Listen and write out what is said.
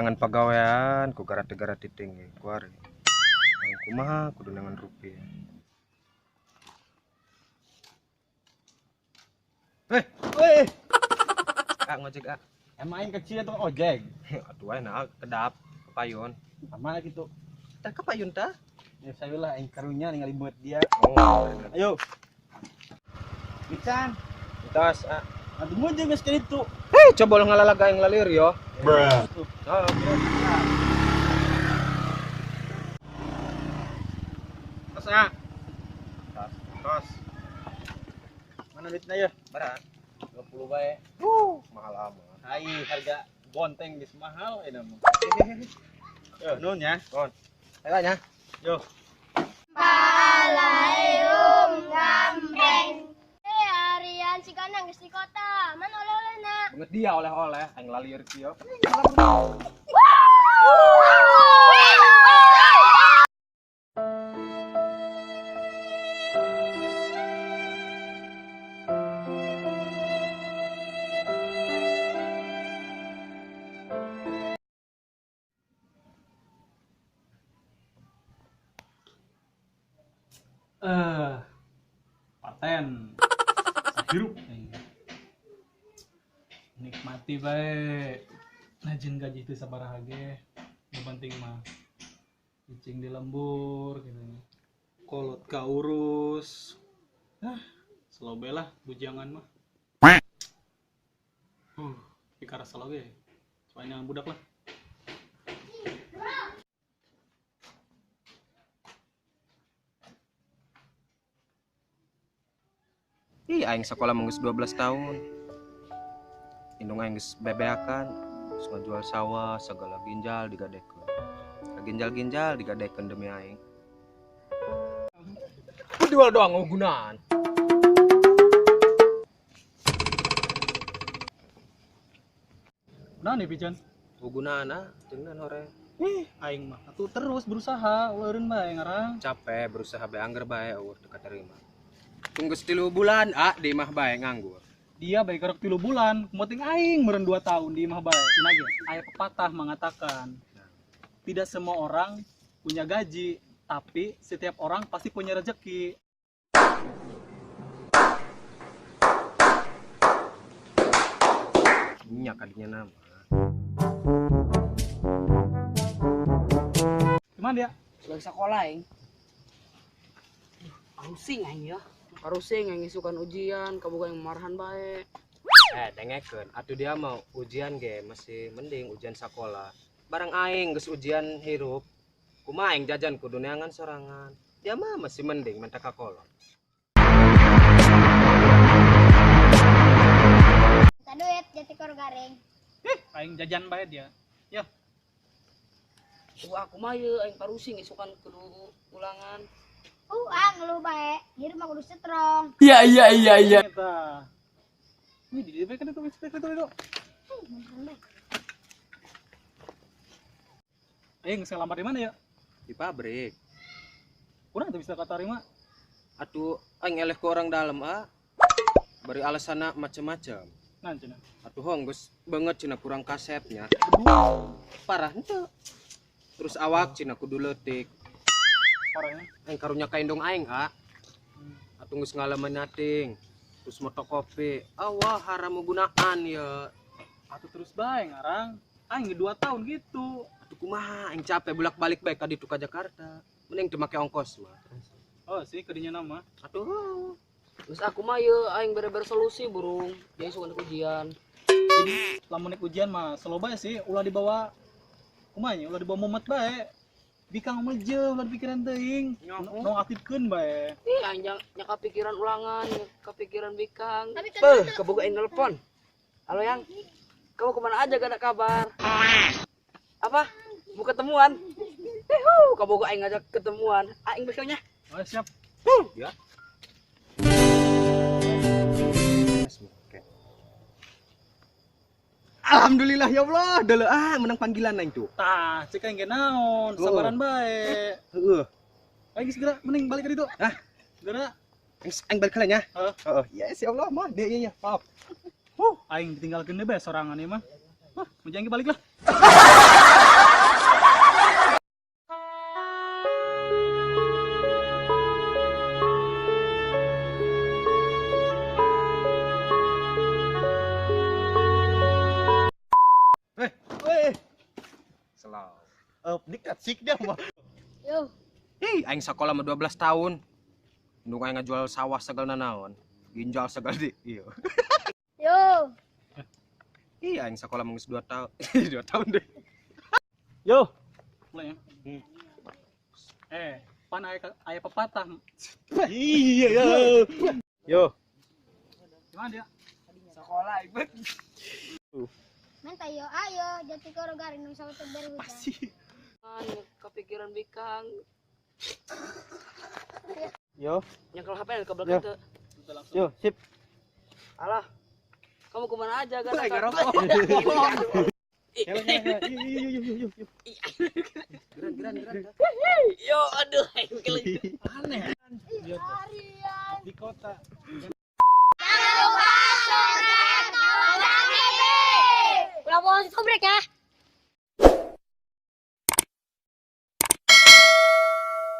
Neangan pagawean ku gara-gara titing kuari. Aing kumaha kudu neangan rupiah. Hei, Weh, ah ngojek ah. Emang aing kecil atau ojek? Atuh aing nah kedap kepayun. Sama gitu. Tah kepayun tah? Ya saya lah aing karunya ningali buat dia. Oh, Ayo. Bican, tos ah. atuh mujung geus ka ditu. Hei, coba lu ngalalaga yang lalir yo. Bruh. Oh, Tos ah. tos. Tos. Mana duitnya ya? Berat. 20 bae. Mahal amat. Hai, harga bonteng geus mahal ini mah. Yo, nun ya. Nun. Ayo nya. Yo. Palaeum gambreng. Eh, harian si kanang geus di kota. Mana oleh-olehna? Banget dia oleh-oleh aing lalir kieu. Paten. Sahirup aing. Nikmati bae. Najin gaji teu sabaraha ge. Nu penting mah cicing di lembur gitu. Kolot kaurus. Ah, slow bae lah bujangan mah. Tapi karasa ge. Soalnya budak lah. Ih, aing sekolah mah geus 12 tahun. Indung aing geus bebeakan, geus ngajual sawah, segala ginjal digadekeun. Ginjal-ginjal digadekeun demi aing. Jual doang gunaan. Nah nih Pican. Gunaan ah, cenah hore. Ih, aing mah atuh terus berusaha, eureun bae ngarang. Capek berusaha bae angger bae eueuh teu katerima. Tunggu 3 bulan ah di imah bae nganggur. Dia bae kerek 3 bulan, penting aing meureun 2 tahun di imah bae. Cenah ge aya pepatah mengatakan tidak semua orang punya gaji, tapi setiap orang pasti punya rezeki. Minyak kadinya nama. Gimana dia? Lagi sekolah aing. Pusing aing ya. Harusnya yang ngisukan ujian, kamu yang marahan bae. Dengekeun, atuh dia mau ujian ge masih mending ujian sekolah. Barang aing geus ujian hirup, kumaha aing jajan kudu neangan sorangan. Dia mah masih mending minta ka kolot. Minta duit jadi kor garing. Ih, aing jajan bae dia. Ya. Wah, aku mah ye aing parusing isukan kudu ulangan. Ah, ngeluh bae. Hirup mah kudu strong. Iya. Eta. Ini di DP kan itu, itu. Aing geus ngelamar di mana ya? Di pabrik. Kurang tuh bisa katarima. Atuh aing eleh ku orang dalam ah. Bari alasanna macem-macem. Nah, cenah. Atuh hong geus banget cenah kurang kasepnya. Parah henteu. Terus awak cenah kudu leutik. Parahnya. Aing karunya ka indung aing ah. Atuh geus ngalaman nating. Terus motokopi. Awah haram gunaan ya. Atuh terus bae ngarang. Aing ge 2 tahun gitu. Atuh kumaha aing capek bolak-balik bae ka ditu ka Jakarta. Mending teu make ongkos mah. Oh sih kadinya nama. Atuh. Terus aku mah ye aing bere-bere solusi burung. Dia suka ujian. Jadi lamun ujian mah slow bae sih ulah dibawa kumaha nya ulah dibawa mumet bae. Bikang meje ulah dipikiran teuing. No aktifkeun bae. Ih aing nya kapikiran ulangan, kapikiran bikang. Tapi kan Beuh, keboga aing nelpon. Halo Yang. Kamu kemana aja gak ada kabar? Apa? Mau ketemuan? Yuhu, kaboga aing ngajak ketemuan. Aing besoknya. Oh, siap. Ya. Alhamdulillah ya Allah, deuleu ah menang panggilan aing tuh. Tah, cek aing ge naon, sabaran bae. Heeh. Aing geus geura mending balik ka ditu. Hah? Geura. Aing balik heula nya. Heeh. Heeh. Yes ya Allah mah deui ieu nya. Maaf. Aing ditinggalkeun deui bae sorangan ieu mah. Wah, mun aing balik lah. Asik dia mah. Yo. Ih, aing sekolah mah 12 tahun. Indung aing ngajual sawah segala naon. Ginjal segala di. Iya. Yo. Ih, aing sekolah mah geus 2 tahun. 2 tahun deh. Yo. Mulai ya. Pan aya aya pepatah. Iya yo. Yo. Gimana dia? Sekolah ikut. Menta yo ayo jati koro garing nang sawat beri hujan. Man, kepikiran bikang. Yo. Yang kalau HP ke belakang tuh. Yo, sip. Alah. Kamu kemana aja gak ada Yo yo yo yo. Geran geran geran. Yo, aduh, aing kelih. Aneh. Arian. Di kota. Jangan lupa subscribe Ulah mau sobrek ya.